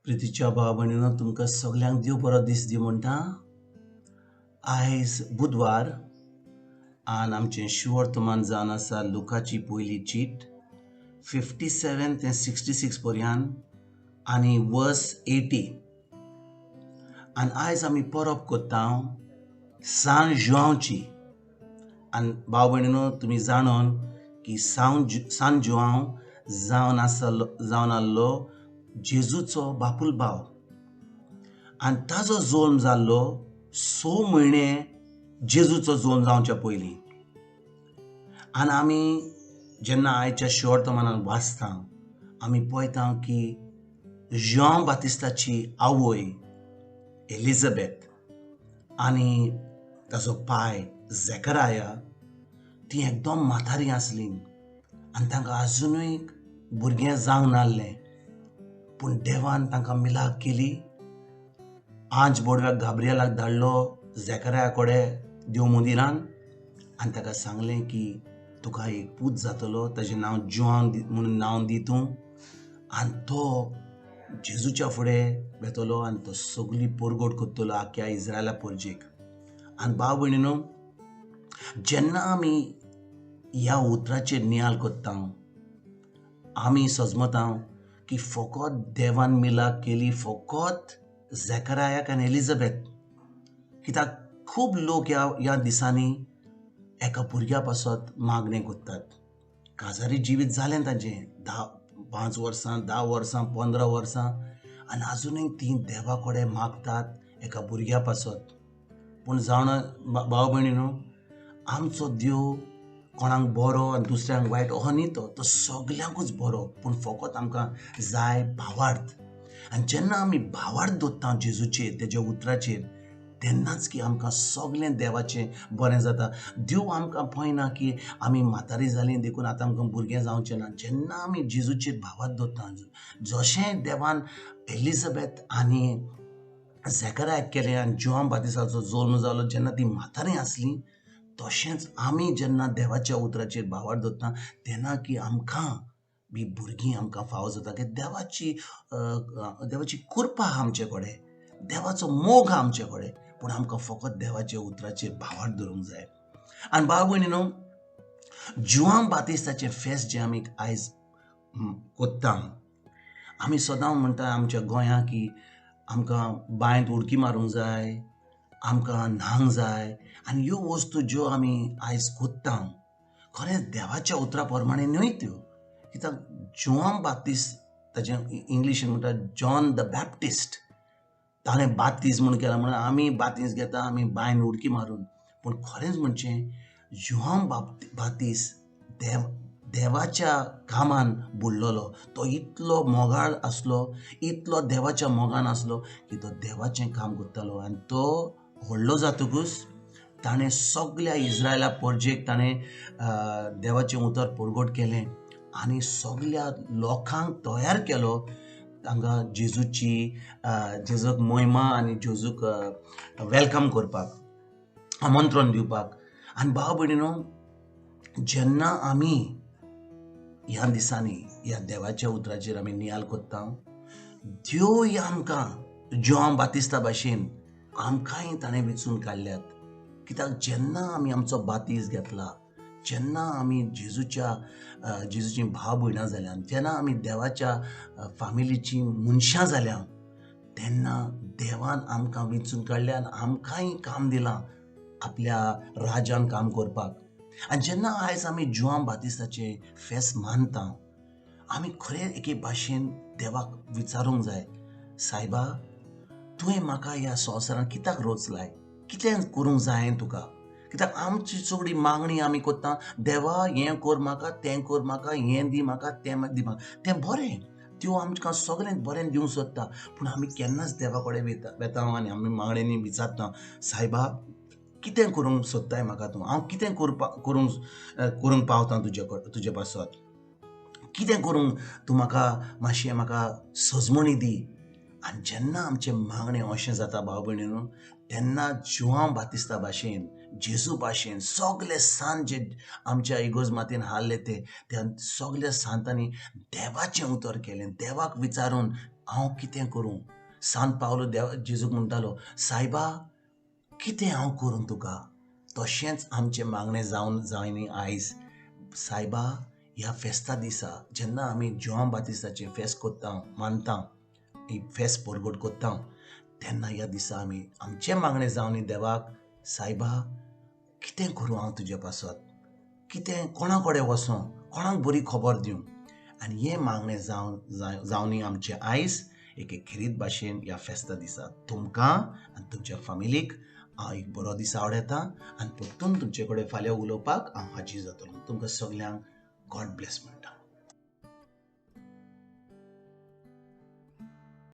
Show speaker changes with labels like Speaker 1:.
Speaker 1: प्रितीच्या भाव भयणीनो, तुमकां सगल्यांक देव बरो दीस दी म्हणटा. आयज बुधवार आनी आमचें शिवर्तमान जावन आसा लुकाची पयली चीट 57 ते 66 पर्यंत आनी वर्स 80. आनी आयज आमी परब करता सान जुआंवची. आनी भाव भयणीनो, तुमी जाणून की सान जुआंव जावन आसलो जावन आहलो जेजूचो बापूल भाव आनी ताजो जल्म जाल्लो 6 म्हयने जेजूचो जल्म जावच्या पयलीं. आनी आमी जेन्ना आयच्या शिवर्तमानान वाचता आमी पळयता की जुआंव बातिस्ताची आवय एलिझाबेथ आनी ताजो पाय झेकराया ती एकदम म्हातारी आसली आनी तांकां आजुनूय भुरगें जावंक नासलें. पूण देवान तांकां मिलाग केली. आंज बोडव्याक गाब्रियलाक धाडलो झेकराया कडेन देव मंदिरान आनी ताका सांगलें की तुका एक पूत जातलो, ताजें नांव जुआंव म्हणून नांव दी तूं, आनी तो जेजूच्या फुडें वेतलो आनी तो सगळी परगट करतलो आख्या इस्रायला परजेक. आनी भाव भयणीनो, जेन्ना आमी ह्या उतराचेर नियाळ करता आमी सजमता की फकत देवान मिलाग केली फकत झेकरायाक आनी एलिझाबेथ. कित्याक खूब लोक ह्या दिसांनी एका भुरग्या पासत मागणें करतात. काजारी जिवीत जालें तांचें 5 वर्सां, 10 वर्सां, 15 वर्सां आनी आजुनूय तीं देवा कडेन मागतात एका भुरग्या पासत. पूण जाणा भाव भयणीनो, आमचो देव कोणाक बरो आनी दुसऱ्यांक वायट असो न्ही, तो सगल्यांकूच बरो. पूण फकत आमकां जाय भावार्थ. आनी जेन्ना आमी भावार्थ दवरता जेजूचेर, तेज्या उतराचेर, तेन्नाच की आमकां सगलें देवाचें बरें जाता. देव आमकां पळयना की आमी म्हातारी जालीं देखून आतां आमकां भुरगें जावचें ना. जेन्ना आमी जेजूचेर भावार्थ दवरता, जशें देवान एलिझाबेथ आनी झेकरायाक केलें आनी जुआंव बातिस्ताचो जल्म जालो जेन्ना ती म्हातारी आसली, तशेंच आमी जेन्ना देवाच्या उतराचेर भावार्थ दवरता तेन्ना की आमकां बी भुरगीं आमकां फावो जाता. की देवाची कृपा आहा आमचे कडेन, देवाचो मोग आहा आमचे कडेन, पूण आमकां फकत देवाच्या उतराचेर भावार्थ दवरूंक जाय. आनी भाव भयणीनो, जुआंव बातिस्ताचें फेस्त जें आमी आयज करता, आमी सदां म्हणटा आमच्या गोंयांत की आमकां बांयंत उडकी मारूंक जाय, आमकां न्हांक जाय. आनी ह्यो वस्तू ज्यो आमी आयज करता खरेंच देवाच्या उतरा प्रमाणे न्हय त्यो. कित्याक जुआंव बातिस्त, ताजें इंग्लिशीन म्हणटा जॉन the Baptist, ताणें बातीज म्हूण केला म्हणून आमी बातीज घेता, आमी बांयन उडकी मारून. पूण खरेंच म्हणचें जुआंव बातिस्त देवाच्या कामान बुडलेलो. तो इतलो मोगाळ आसलो, इतलो देवाच्या मोगान आसलो की तो देवाचें काम करतालो. आनी तो व्हडलो जातकूच ताणें सगल्या इस्रायला परजेक ताणें देवाचें उतर परगट केलें आनी सगल्या लोकांक तयार केलो तांकां जेजूची जेजूक महिमा आनी जेजूक welcome करपाक, आमंत्रण दिवपाक. आनी भाव भयणीनो, जेन्ना आमी ह्या दिसांनी ह्या देवाच्या उतराचेर आमी नियाळ करता, देव आमकां जुआंव बातिस्ता भाशेन आमकांय ताणें वेंचून काडल्यात. कित्याक जेन्ना आमी आमचो बातीज घेतला, जेन्ना आमी जेजूची भाव भयणां जाल्या, जेन्ना आमी देवाच्या फामिलीची मनशां जाल्या, तेन्ना देवान आमकां वेंचून काडल्या आनी आमकांय काम दिलां आपल्या राजान काम करपाक. आनी जेन्ना आयज आमी जुआंव बातिस्ताचें फेस्त मानता, आमी खरें एके भाशेन देवाक विचारूंक जाय, सायबा तुवें म्हाका ह्या संवसारांत कित्याक रोचलाय, कितें करूंक जाय तुका? कित्याक आमची सगळी मागणी आमी करता, देवा हें कर म्हाका, तें कर म्हाका, हें दी म्हाका, तें दी म्हाका. तें बरें, त्यो आमकां सगळें बरें दिवंक सोदता, पूण आमी केन्नाच देवा कडेन वेता आनी आमी मागण्यांनी विचारता, सायबा कितें करूंक सोदताय म्हाका तूं, हांव कितें करूंक पावता तुजे पासत, कितें करूंक तूं म्हाका मातशें म्हाका सजमणी दी. आनी जेन्ना आमचें मागणें अशें जाता भाव भयणीनो, तेन्ना जुआंव बातिस्ता भाशेन जेजू भाशेन सगले सांत जे आमच्या इगोर्ज मातयेन हाडले ते त्या सगल्या सांतांनी देवाचें उतर केलें. देवाक विचारून हांव कितें करूं. सांत पावलो देवा जेजूक म्हणटालो, सायबा कितें हांव करूं तुका. तशेंच आमचें मागणें जावन जायनी आयज, सायबा ह्या फेस्ता दिसा जेन्ना आमी जुआंव बातिस्ताचें फेस्त करता, मानता, ही फेस्त परगट करता, तेन्ना ह्या दिसा आमी आमचें मागणें जावन देवाक, सायबा कितें करूं हांव तुजे पासत, कितें कोणा कडेन वचों, कोणाक बरी खबर दिवं. आनी हें मागणें जावन जावनी आमचें आयज एक खेरीत भाशेन ह्या फेस्ता दिसा तुमकां आनी तुमच्या फामिलीक हांव एक बरो दीस आवडयता आनी परतून तुमचे कडेन फाल्यां उलोवपाक हांव हाजीर जातलो. तुमकां सगल्यांक गॉड ब्लेस म्हणटा.